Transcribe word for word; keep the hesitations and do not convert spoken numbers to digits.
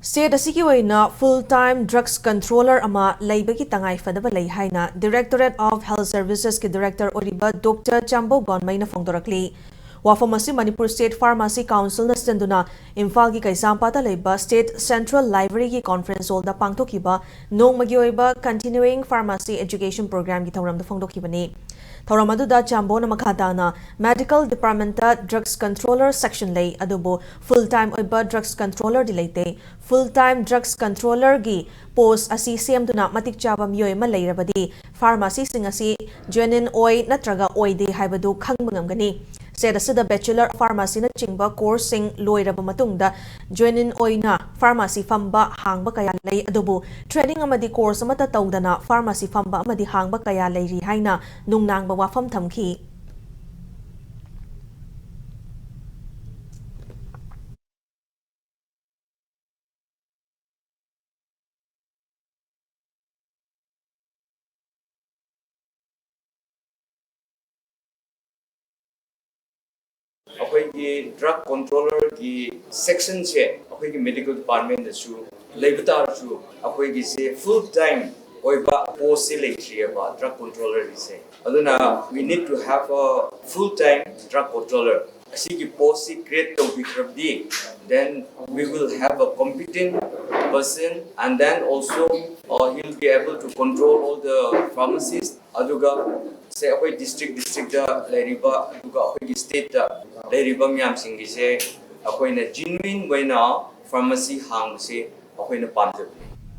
State ꯑꯁꯤꯒꯤ ꯑꯣꯏꯅ full time drugs controller ꯑꯃ ꯂꯩꯕꯒꯤ ꯇꯉꯥꯏ ꯐꯗꯕ ꯂꯩ ꯍꯥꯏꯅ Directorate of Health Services ꯀꯤ Director ꯑꯣꯏꯔꯤꯕ Doctor ꯆꯥꯝꯕꯧ ꯒꯣꯟꯃꯩꯅ ꯐꯣꯡꯗꯣꯔꯛꯂꯤ꯫ ꯋꯥꯐꯝ ꯑꯁꯤ ꯃꯅꯤꯄꯨꯔ State Pharmacy Council ꯅ ꯁꯤꯟꯗꯨꯅ ꯏꯝꯐꯥꯜꯒꯤ ꯀꯩꯁꯥꯝꯄꯥꯠꯇ ꯂꯩꯕ State Central Library ꯒꯤ conference hall ꯗ ꯄꯥꯡꯊꯣꯛꯈꯤꯕ ꯅꯣꯡꯃꯒꯤ ꯑꯣꯏꯕ Continuing Pharmacy Education Program ꯒꯤ ꯊꯧꯔꯝꯗ ꯐꯣꯡꯗꯣꯛꯈꯤꯕꯅꯤ꯫ ꯊꯧꯔꯝ ꯑꯗꯨꯗ ꯆꯥꯝꯕꯧꯅ ꯃꯈꯥ ꯇꯥꯅ, medical department ꯇ drugs controller section ꯂꯩ, ꯑꯗꯨꯕꯨ full time ꯑꯣꯏꯕ drugs controller ꯗꯤ ꯂꯩꯇꯦ꯫ Full time drugs controller ꯒꯤ post ꯑꯁꯤ ꯁꯦꯝꯗꯨꯅ ꯃꯇꯤꯛ ꯆꯥꯕ ꯃꯤꯑꯣꯏ ꯑꯃ ꯂꯩꯔꯕꯗꯤ pharmacy ꯁꯤꯡ ꯑꯁꯤ genuine ꯑꯣꯏ ꯅꯠꯇ꯭ꯔꯒ ꯑꯣꯏꯗꯦ ꯍꯥꯏꯕꯗꯨ ꯈꯪꯕ ꯉꯝꯒꯅꯤ꯫ State ꯑꯁꯤꯗ Bachelor of Pharmacy ꯅꯆꯤꯡꯕ course ꯁꯤꯡ ꯂꯣꯏꯔꯕ ꯃꯇꯨꯡꯗ genuine ꯑꯣꯏꯅ pharmacy ꯐꯝꯕ ꯍꯥꯡꯕ ꯀꯌꯥ ꯂꯩ, ꯑꯗꯨꯕꯨ training ꯑꯃꯗꯤ course ꯑꯃꯠꯇ ꯇꯧꯗꯅ pharmacy ꯐꯝꯕ ꯑꯃꯗꯤ ꯍꯥꯡꯕ ꯀꯌꯥ ꯂꯩꯔꯤ ꯍꯥꯏꯅ ꯅꯨꯡꯅꯥꯡꯕ ꯋꯥꯐꯝ ꯊꯝꯈꯤ꯫ ꯑꯩꯈꯣꯏꯒꯤ drug controller ꯒꯤ section ꯁꯦ ꯑꯩꯈꯣꯏꯒꯤ medical department ꯇꯁꯨ ꯂꯩꯕ ꯇꯥꯔꯁꯨ, ꯑꯩꯈꯣꯏꯒꯤꯁꯦ full time ꯑꯣꯏꯕ post ꯁꯦ ꯂꯩꯇ꯭ꯔꯤꯑꯕ drug controller ꯒꯤꯁꯦ꯫ ꯑꯗꯨꯅ we need to have a full time drug controller꯫ ꯑꯁꯤꯒꯤ post ꯁꯤ create ꯇꯧꯕꯤꯈ꯭ꯔꯕꯗꯤ, then we will have a competent person, and then also, uh, he'll be able to control all the pharmacies꯫ ꯑꯗꯨꯒ ꯁꯦ ꯑꯩꯈꯣꯏ district district ꯇ ꯂꯩꯔꯤꯕ, ꯑꯗꯨꯒ ꯑꯩꯈꯣꯏꯒꯤ state ꯇ ꯂꯩꯔꯤꯕ ꯃꯌꯥꯝꯁꯤꯡꯒꯤꯁꯦ ꯑꯩꯈꯣꯏꯅ genuine ꯑꯣꯏꯅ pharmacy ꯍꯥꯡꯕꯁꯦ ꯑꯩꯈꯣꯏꯅ ꯄꯥꯝꯖꯕꯅꯤ꯫